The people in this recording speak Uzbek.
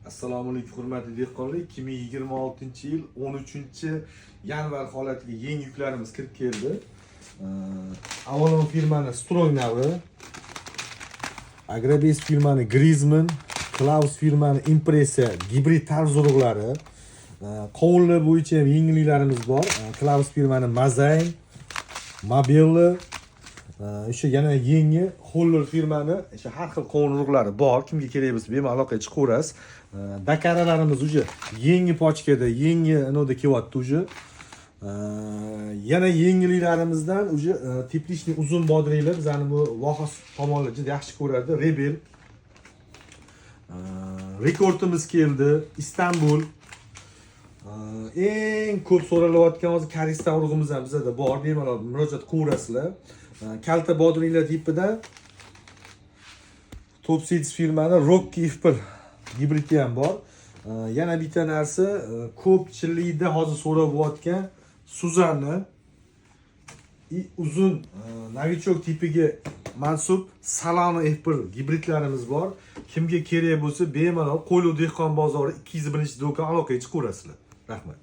Assalomu alaykum, hurmatli dehqonlar. 2026-yil 13 yanvar holatiga yangi yuklarimiz kirib keldi. Avalon firmani Strong navi, Agrobest firmani Grizman, Klaus firmani Impressa gibrid tarvuz urug'lari, qovunlar bo'yicha ham yangiliklarimiz bor. Klaus firmani Mazayn, Mabello, o'sha yana yangi Holler firmani o'sha har xil qovun urug'lari bor. Kimga kerak bo'lsa, bemalol aloqaga chiqaverasiz. Dakaralarimiz уже yangi pochkada, yangi anoda kelyapti уже. Yana yangiliklarimizdan уже тепличный uzun bodringlar, bizani bu voha tomonlar juda yaxshi ko'radi. Rebel. Rekordimiz keldi. Istanbul. Eng ko'p so'ralayotgan hozir Karistan urug'imiz ham bizada bor. Bemalol murojaat qilaverasizlar. Kalta bodringlar tipida Top Seeds firmani Rocky F1 gibridi ham bor. Yana bitta narsa, ko'pchilikda hozir so'rab Suzanni и uzun новичок tipiga mansub Salano F1 gibridlarimiz bor. Kimga kerak bo'lsa, bemalol Qo'yliq dehqon bozori 201 do'kon, aloqaga chiqaverasizlar. Rahmat.